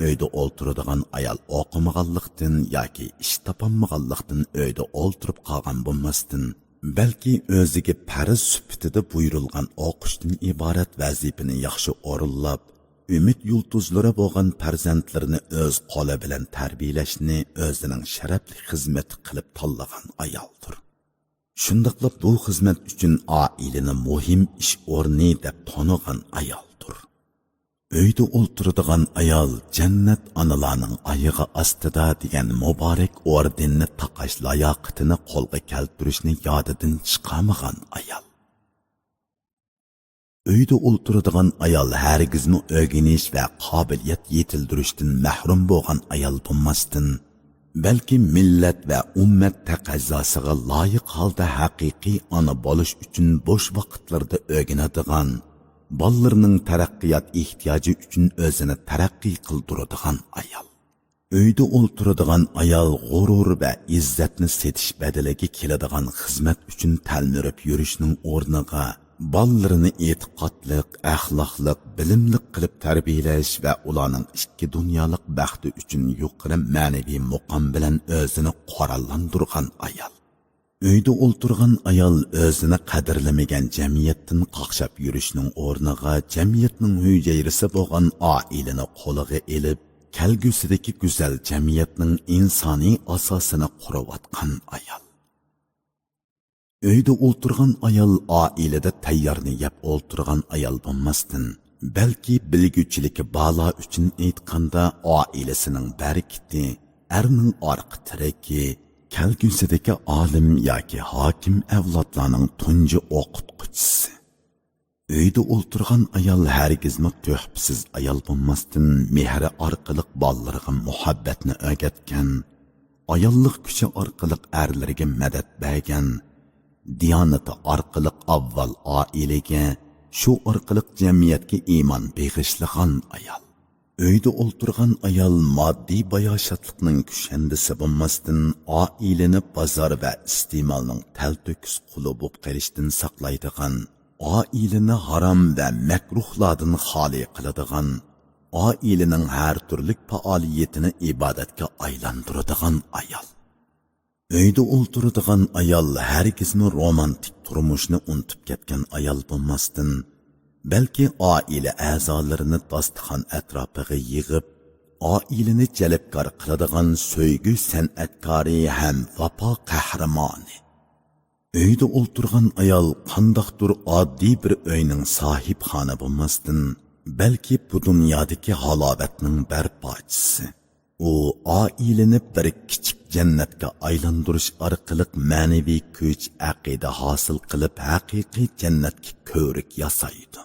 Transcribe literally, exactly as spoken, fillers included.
ئۆيدە ئولتۇرىدىغان ئايال ئوقۇمىغانلىقتىن ياكى ئىش تاپالمىغانلىقتىن ئۆيدە ئولتۇرۇپ قالغان بولماستىن، بەلكى ئۆزىگە پەرز سۈپىتىدە بۇيرۇلغان ئوقۇشتىن ئىبارەت ۋەزىپىنى ياخشى ئورۇنلاپ، ئۈمىد يۇلتۇزلىرى بولغان پەرزەنتلىرىنى ئۆز قولى بىلەن تەربىيەلەشنى ئۆزىنىڭ شەرەپلىك خىزمىتى قىلىپ تاللىغان ئايالدۇر. شۇنداقلا بۇ خىزمەت ئۈچۈن ئائىلىنى مۇھىم ئىش ئورنى دەپ تونۇغان ئايالدۇر. ئۆيدە ئولتۇرىدىغان ئايال جەننەت ئانىلارنىڭ ئايىغى ئاستىدا دېگەن مۇبارەك ئوردېننى تاقاش لاياقىتىنى قولغا كەلتۈرۈشنى يادىدىن چىقارمىغان ئايال. ئۆيدە ئولتۇرىدىغان ئايال ھەرگىزمۇ ئۆگىنىش ۋە قابىلىيەت يېتىلدۈرۈشتىن مەھرۇم بولغان ئايال بولماستىن، بەلكى مىللەت ۋە ئۈممەت تەقەززاسىغا لايىق ھالدا ھەقىقىي ئانا بولۇش ئۈچۈن بوش ۋاقىتلىرىدا ئۆگىنىدىغان، بالىلىرىنىڭ تەرەققىيات ئېھتىياجى ئۈچۈن ئۆزىنى تەرەققىي قىلدۇرىدىغان ئايال. ئۆيدە ئولتۇرىدىغان ئايال غۇرۇر ۋە ئىززەتنى سېتىش بەدىلىگە كېلىدىغان خىزمەت ئۈچۈن تەلمۈرۈپ يۈرۈشنىڭ ئورنىغا، بالىلىرىنى ئېتىقادلىق، ئەخلاقلىق، بىلىملىك قىلىپ تەربىيەلەش ۋە ئۇلارنىڭ ئىككى دۇنيالىق بەختى ئۈچۈن يۇقىرى مەنىۋى مۇقام بىلەن ئۆزىنى قوراللاندۇرغان ئايال. ئۆيدە ئولتۇرغان ئايال ئۆزىنى قەدىرلىمىگەن جەمئىيەتتىن قاقشاپ يۈرۈشنىڭ ئورنىغا، جەمئىيەتنىڭ ھۈجەيرىسى بولغان ئائىلىنى قولىغا ئېلىپ، كەلگۈسىدىكى گۈزەل جەمئىيەتنىڭ ئىنسانىي ئاساسىنى قۇرۇۋاتقان ئايال. ئۆيدە ئولتۇرغان ئايال ئائىلىدە تەييارنى يەپ ئولتۇرغان ئايال بولماستىن، بەلكى بىلگۈچىلىكى بارلار ئۈچۈن ئېيتقاندا، ئائىلىسىنىڭ بەرىكىتى، ئەرنىڭ ئارقا تىرىكى، كەلگۈسىدىكى ئالىم ياكى ھاكىم ئەۋلادلارنىڭ تۇنجى ئوقۇتقۇچىسى. ئۆيدە ئولتۇرغان ئايال ھەرگىزمۇ تۆھپىسىز ئايال بولماستىن، مېھرى ئارقىلىق بالىلىرىغا مۇھەببەتنى ئۆگەتكەن، ئاياللىق كۈچى ئارقىلىق ئەرلىرىگە مەدەت بەرگەن، دىيانىتى ئارقىلىق ئاۋۋال ئائىلىگە، شۇ ئارقىلىق جەمئىيەتكە ئىمان بېغىشلىغان ئايال. ئۆيدە ئولتۇرغان ئايال ماددىي باياشاتلىقنىڭ كۈشەندىسى بولماستىن، ئائىلىنى بازار ۋە ئىستېمالنىڭ تەلتۆكۈس قۇلى بولۇپ قېلىشتىن ساقلايدىغان، ئائىلىنى ھارام ۋە مەكرۇھلاردىن خالىي قىلىدىغان، ئائىلىنىڭ ھەر تۈرلۈك پائالىيىتىنى ئىبادەتكە ئايلاندۇرىدىغان ئايال. ئۆيدە ئولتۇرىدىغان ئايال ھەرگىزمۇ رومانتىك تۇرمۇشنى ئۇنتۇپ كەتكەن ئايال بولماستىن، بەلكى ئائىلە ئەزالىرىنى داستىخان ئەتراپىغا يىغىپ، ئائىلىنى جەلپكار قىلىدىغان سۆيگۈ سەنئەتكارى ھەم ۋاپا قەھرىمانى. ئۆيدە ئولتۇرغان ئايال قانداقتۇر ئاددىي بىر ئۆينىڭ ساھىبخانى بولماستىن، بەلكى بۇ دۇنيادىكى ھالاۋەتنىڭ بەرپاچىسى. ئۇ ئائىلىنى بىر كىچىك جەننەتكە ئايلاندۇرۇش ئارقىلىق مەنىۋى كۈچ، ئەقىدە ھاسىل قىلىپ، ھەقىقىي جەننەتكە كۆۋرۈك ياسايدۇ.